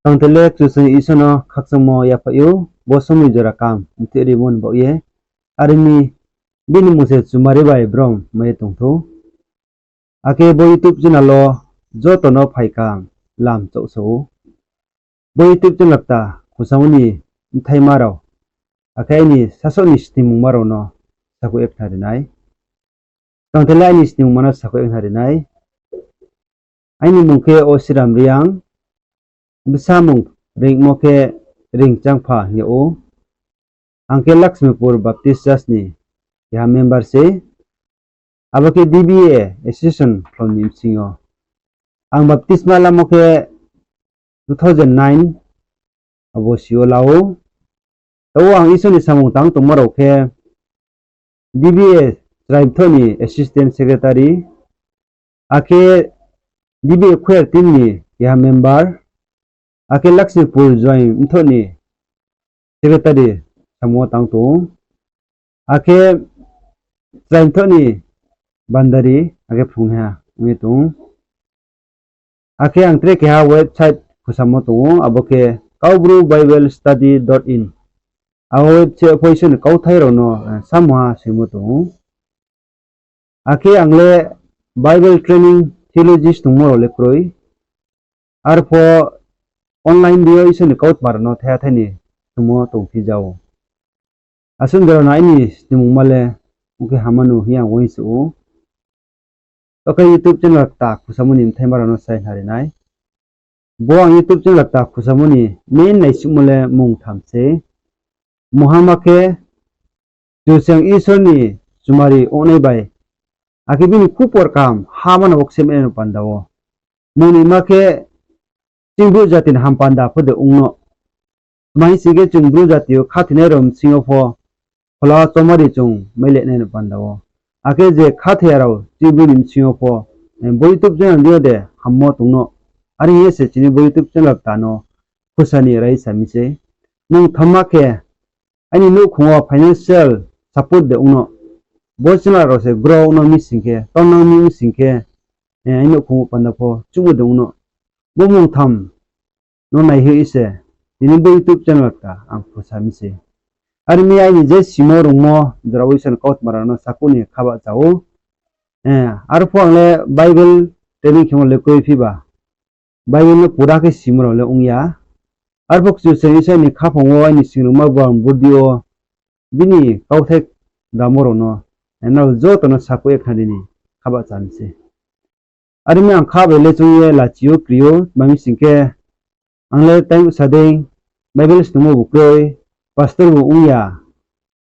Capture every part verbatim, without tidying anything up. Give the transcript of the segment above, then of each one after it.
Tangtele Kchusoyang Isor no khakchangmo yaphaih ou, bo somoi jora kam mthih rimo ni baoh ye. Are ong mi, bini mmung se chumari bai brom mai ye tong thou. Akhe bo YouTube channel wo joto no phai kaham lam chouhsa ou. Bo YouTube channel kta khusamo ni bthaima rao, akhe aini sasaoh ni sningmungma rao no sakhouh ye khnari nai. Tangtele aini sningmungma no sakhouh ye khnari nai. Aini mmung khe Osiram Reang, bsa mmung ringmo khe Ringchangpha hing yag ou. Ang khe Lakshmipur Baptist Church ni keha member se. Abo khe D B A Association khlon ni bsing yo. Ang baptisma lamo khe two thousand nine abo si yo la ou. Tao ang Isor ni samung tang tongma rao khe D B A Chrai Mthoh ni Assistant Secretary, akhe D B A Choir Team ni keha member, akhe Lakshmipur Joaing Mthoh ni Secretary samung wo tang tong ou, akhe Chrai Mthoh ni bandari, akhe phrungnaiha ong ye tong ou. Akhe ang tre keha website khusamo tong ou, abo khe Kaubru Bible Study dot in. Abo website pho Isor ni kauthai rao no, eh, samuha soimo tong ou. Akhe ang le Bible training theologist tongmo rao le kroi. Arpho online dei yo Isor ni kautma rao no thaiha thai ni tongmo tongphi ja ou. Asuh jora no aini sningmungma le ong khe hamano hing ye ang uaingsouh ou. Tao khe YouTube channel kta khusamo ni bthaima rao no sai khnari nai. Bo ang YouTube channel kta khusamo ni main naisuhmo le mungtham se. Mungha ma khe, Kchusoyang Isor ni chumari ongnai bai, akhe bini khupor kaham ha manang wo ksemai nai no panda wo. Mungnoima khe, ching Bru jati ni hampanda pho de ong no. Tma hing sing khe, chung Bru jati yo khathoinai rao bsing yo pho phola chomari chung maile nai no panda wo. Akhe je khathoiya rao ching Bru ni bsing yo pho, eh, bo YouTube channel dei yo de hammo tong no. Are hing ye se chini bo YouTube channel kta no khusa ni raisa mi se. Mungthamma khe, aini nouhkhong wo financial support de ong no. Bo channel rao se grow ong no mi sing khe, tongnang mi sing khe, eh, aini nouhkhong wo panda pho chuhmo de ong no. Bo mungtham no naihoih se, tini bo YouTube channel kta ang khusa mi se. Are mi aini je simo rungmo jora wo Isor ni kautma rao no sakhouh ni khabahcha ou. Eh, arpho ang le Bible training khemo le kroi phiba, Bible no pura khe simo rao le ong ya. Arpho Kchusoyang Isor ni khaphang wo aini singrungma buang budi wo bini kauthai damo rao no, eh, nrao joto no sakhouh ye khnari ni khabahcha mi se. Are mi ang kha bai le choung ye lachi ou, kri ou, tma hing sing khe, ang le taing sa dei, Bible snungmo bu kroi, pastor bu ong ya,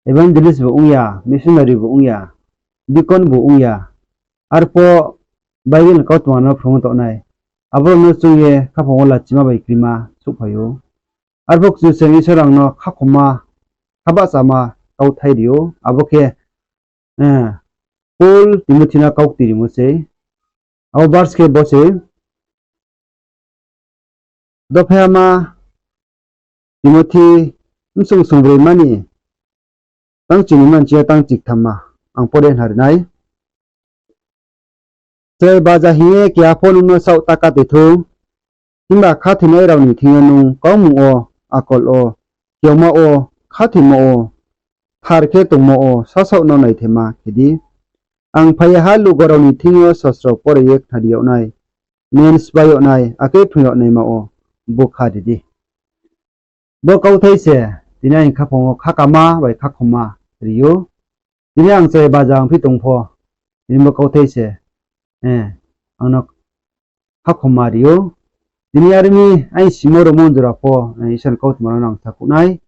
evangelist bu ong ya, missionary bu ong ya, deacon bu ong ya, arpho Bible ni kautma no phrung tongnai. Abo rao no choung ye khaphang wo lachima bai krima souhphai ou. Arpho Kchusoyang Isor ang no khakhoma, khabahchama kauthai ri ou. Abo khe, eh, Paul Timothy no kaukti rimo se. Abo verse khe bo se. Dophaima Timothy bsung sungbroima ni tang chini manchi yo tang chikthamma ang pore khnari nai. Chrai baja hing ye keha pho nung no saoh ta ka tei thou, himba khathoinai rao ni thing yo nung kaumung wo, akol wo, kioma wo, khathoimo wo, thar khe tongmo wo sasaoh no naithema khe di. Ang phai ye ha lugo rao ni thing yo sosro pore ye khnari yag nai, men sbai yag nai, akhe phrung yag naima wo bukha ri di. Bo kauthai se tini aini khaphang wo khakama bai khakhoma ri ou. Tini ang chrai baja ongphi tong pho, tini bo kauthai se, eh, ang no khakhoma ri ou. Tini are mi aini simo rungmo jora pho, eh, Isor ni kautma rao no ang sakhouh nai.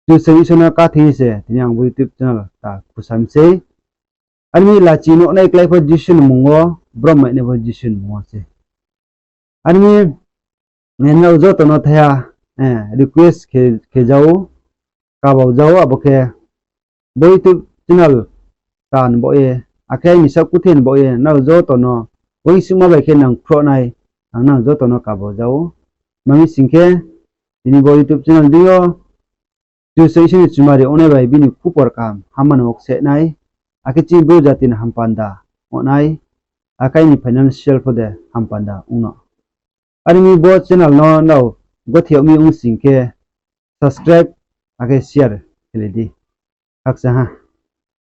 Kchusoyang Isor no khathoi se tini ang bo YouTube channel ta khusa mi se. Are mi lachi nuhnai klái pho Jisu ni mmung wo, brom mainai pho Jisu ni mmung wo se. Are mi, eh, nrao joto no thaiha, eh, request khe, khe ja ou, kabau ja ou, abo khe bo YouTube channel ta ni baoh ye, akhe aini saohkuthai ni baoh ye, nrao joto no uaingsouhma bai khe nang khroh nai, ang nrao joto no kabau ja ou. Tma hing sing khe, tini bo YouTube channel dei yo, Kchusoyang Isor ni chumari ongnai bai bini khupor kaham hamma no ksehnai, akhe chini Bru jati ni hampanda ongnai, akhe aini financial pho de hampanda ong no. Are mi bo channel no nrao gothi yag mi ong sing khe subscribe akhe share khelai di. Khakchang ha.